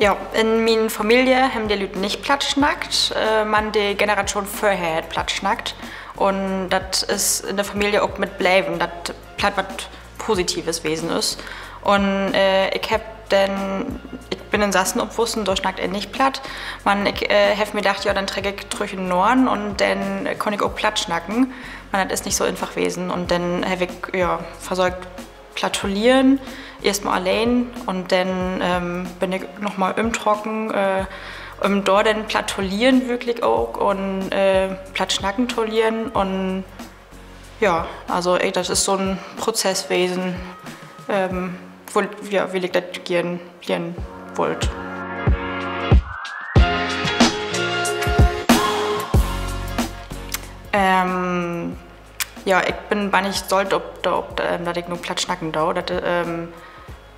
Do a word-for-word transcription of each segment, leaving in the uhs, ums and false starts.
Ja, in mien Familie hebbt de Lüüd nich Platt snackt, äh, man de Generatschoon vörher hett Platt snackt. Un dat is in de Familie ok mit bleven, dat Platt wat Positives wesen is. Un, äh, ik heff denn, ik bün in Sassen opwussen, dor snackt een nich Platt. Man ik, äh, heff mi dacht, ja, denn treck ik trüch in Norden un denn kunn ik ok Platt snacken. Man dat is nich so eenfach wesen. Un denn heff ik, ja, versöcht, Platt to lieren, eerstmal alleen un denn, ähm, bün ik nochmal ümtrocken, äh, üm dor denn Platt to lieren würklich ok un, äh, Platt snacken to lieren un ja, also, äh, dat is so 'n Prozess wesen, ähm, wo, ja, wiel ik dat geern lieren wullt. Ähm, ja, ik bün bannig stolt op, op, ähm, dat ik nu Platt snacken do. Dat, ähm,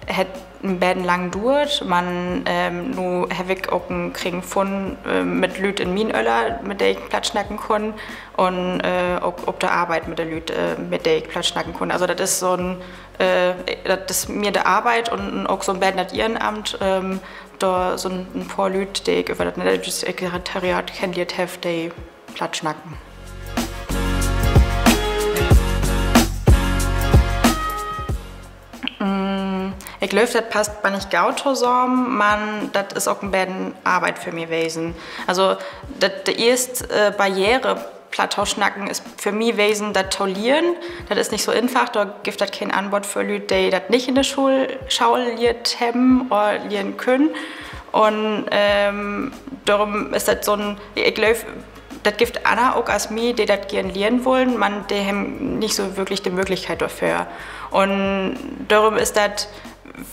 hett en beten lang duert, man, ähm, nu heff ik ok en Kring funnen, äh, mit Lüüd in mien Öller, mit de ik Platt snacken kunn. Un, äh, ok op de Arbeit mit de Lüüd, äh, mit de ik Platt snacken kunn. Also dat is so 'n, äh, dat is mi de Arbeit un, un ok so 'n beten dat Ehrenamt, ähm, dor sünd en poor Lüüd, de ik över dat Nedderdüütsch Sekretariat kennenliehrt heff, de Platt snacken. Mm, ik glööv, dat passt bannig goot tosamen, man dat is ok en beten Arbeit för mi wesen. Also, dat, de eerst, äh, Barriere, Platt to snacken, is för mi wesen, dat to lieren. Dat is nich so eenfach, dor gifft dat keen Anbott för Lüüd, de dat nich in de School, School liehrt hebben oder lieren könen. Un, ähm, dorüm is dat so 'n, ik glööv, dat gifft anner ok as mi, de dat geern lieren wullen, man de hebben nich so würklich de Mööglichkeit dorför. Un dorüm is dat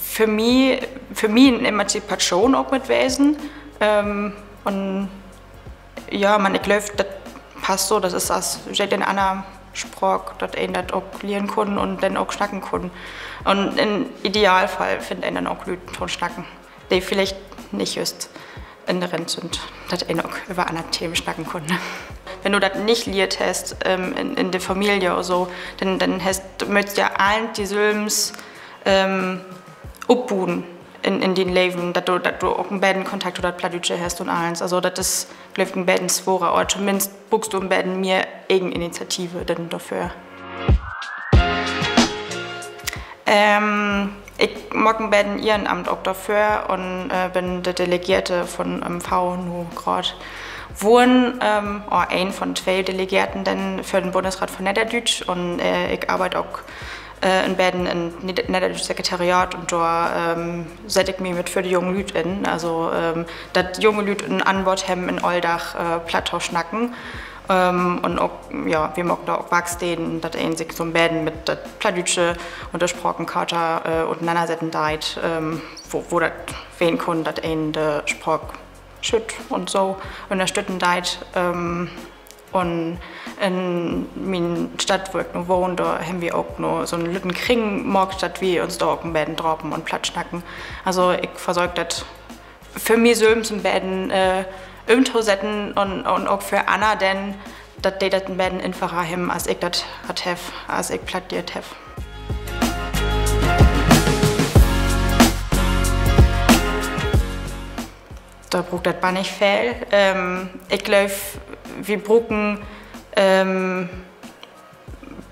för mi, för mi en Emanzipatschoon ok mit wesen. Ähm, un ja, man ik glööv, dat passt so, dat is as jedeen anner Spraak, dat een dat ok lieren kunn un denn ok snacken kunn. Un in Idealfall finnt een denn ok Lüüd to'n Snacken, de villicht nich jüst in de Rent sünd, dat een ok över anner Themen snacken kunn. Wenn du dat nich liehrt hest, ähm, in, in de Familie oder so, denn, denn hest, möötst ja allens di sülvst, ähm, opbuen in, in dien Leven, dat du, dat du ok en beten Kontakt to dat Plattdüütsche hest un allens. Also dat is, glööv ik, en beten sworer, oder tominnst bruukst du en beten mehr Egeninitiative denn dorför. Ähm, ik maak en beten Ehrenamt ok dorför un, äh, bün de Delegeerte von M V nu graad worrn, ähm, oder een von twee Delegeerten denn för den Bundsraat för Nedderdüütsch un, äh, ik arbeid ok, äh, en beten in Ned-, Nedderdüütsch Sekretariat un dor, ähm, sett ik mi mit för de jungen Lüüd in. Also, ähm, dat junge Lüüd en Anbott hebben, in Alldag, äh, Platt to snacken. Ähm, un ok, ja, wi maakt dor ok Warksteden, dat een sik so 'n beten mit dat Plattdüütsche un de Sprakencharta, äh, utenannersetten deit, ähm, wo, wo dat ween kunn, dat een de Spraak schütt un so ünnerstütten deit. Ähm, un in mien Stadt, wo ik nu wahn, dor hebben wi ok nu so 'n lütten Kring maakt, dat wi uns dor ok en beten drapen un Platt snacken. Also ik versöök dat för mi sülvst en beten, äh, ümtosetten un, un ok för anner, denn dat de dat en beten eenfacher hebben, as ik dat hatt heff, as ik Platt liehrt heff. Dor bruukt dat bannig veel. Ähm, ik glööv, wi bruken, ähm,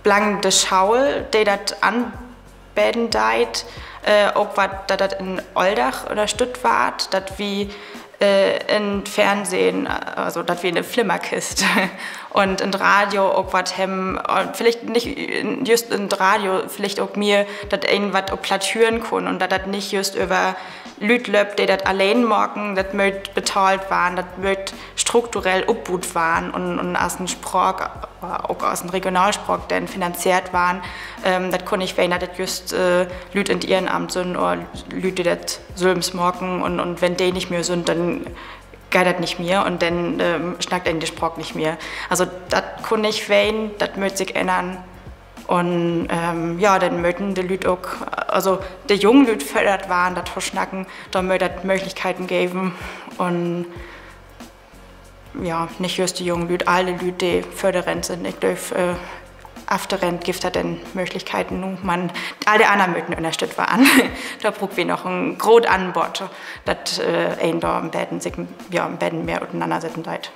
blang de School, de dat anbeden deit, äh, ok wat, dat dat in Alldag ünnerstütt warrt, dat wi, äh, in Fernsehen, also dat wi in de Flimmerkist un in Radio ok wat hebben, un villicht nich in, jüst in Radio, villicht ok mehr, dat een wat op Platt hören kunn un dat dat nich jüst över Lüüd löppt, de dat alleen maken, dat mööt betahlt warrn, dat mööt strukturell opbuut warrn un, un as en Spraak, ok as en Regionalspraak denn finanzeert warrn. Ähm, dat kunn nich ween, dat dat jüst, äh, Lüüd in't Ehrenamt sünd oder Lüüd, de dat sülvst maken un, un wenn de nich mehr sünd, denn geiht dat nich mehr un denn, ähm, snackt een de Spraak nich mehr. Also dat kunn nich ween, dat mööt sik ännern. Un, ähm, ja, denn möten de Lüüd ok, also de jungen Lüüd föddert warrn, dat to snacken, dor mööt dat Mööglichkeiten geven. Un ja, nich jüst de jungen Lüüd, all de Lüüd, de vör de Rent sünd. Ik glööv, äh, Afterrent gifft dat denn Mööglichkeiten nu, man all de annern mööt ünnerstütt warrn. Dor bruukt wi noch en groot Anbott, dat een dor en beten sik, ja, en beten mehr utenannersetten deit.